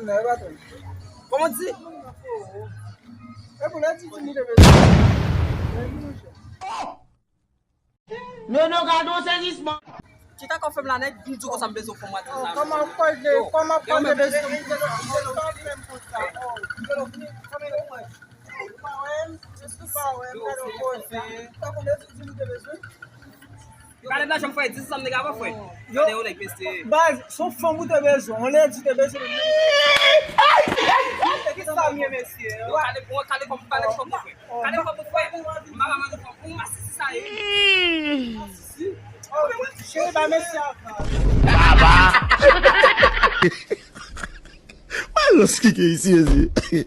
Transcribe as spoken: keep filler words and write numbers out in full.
Kòman w di? E pou lè di di li te bezwen. Nono, gade yon sezisman. Kisa k ap fè m la nèt, m di w konsa m bezwen fè mwa ti sa. Kòman w koze, kòman w koze bezwen m konsa? Ou pa wè m, jis ou pa wè m, gade yon koze. Ou pa konn lè di di li te bezwen? Gade blajan m fè, di sa m te ka fè. Gade yon nèg mesye. Baz, se yon fanm ou te bezwen, yon lè di te bezwen. Kisa m ye mesye? Yo, gade, gade kòm, gade kòm ou fè. Kale kòb ou fè. M pa ka mande kòb. Ou masisi sa ye. Masisi. Cheri, ba mesye a. Baba! Alòs ki gen isi, mezi.